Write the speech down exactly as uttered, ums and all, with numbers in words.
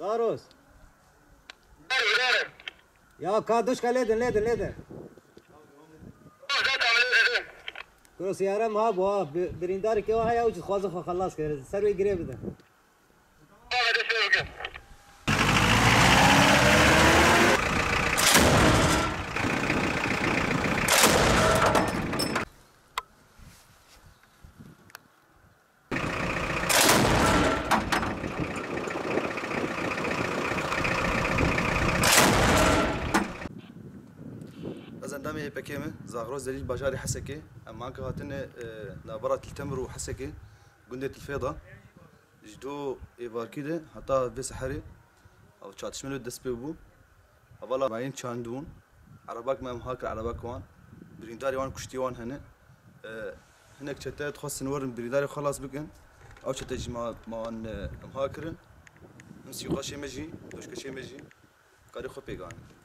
Zaros. Ya ka duşka lêdin, lêdin, lêdin. Kuro siyara ma bu ha, bi-, birîndarê ke wa haya, û xwaze xwe xelas kir. Ser wê girê bide. Ez endamê Y P G me, Zaxro Zelîl, bajarê Hesekê. Em anka hatine, e, navbera Til Temir û Hesekê, gundê Til Fêda. Ji do êvarkî de heta vê seherê ew çatişme li dest pê bû. Hevala mayîn çandibûn. Erebak me imha kir, erebak wan. Birîndarê wan, kuştî wan hene. E, hinek çete dixwestin werin birîndarê xwe xelas bikin. Ew çete jî ma, ma wan, e, imha kirin. Him sîxaşê me jî, doşkeşê me jî karê xwe pêk anîn.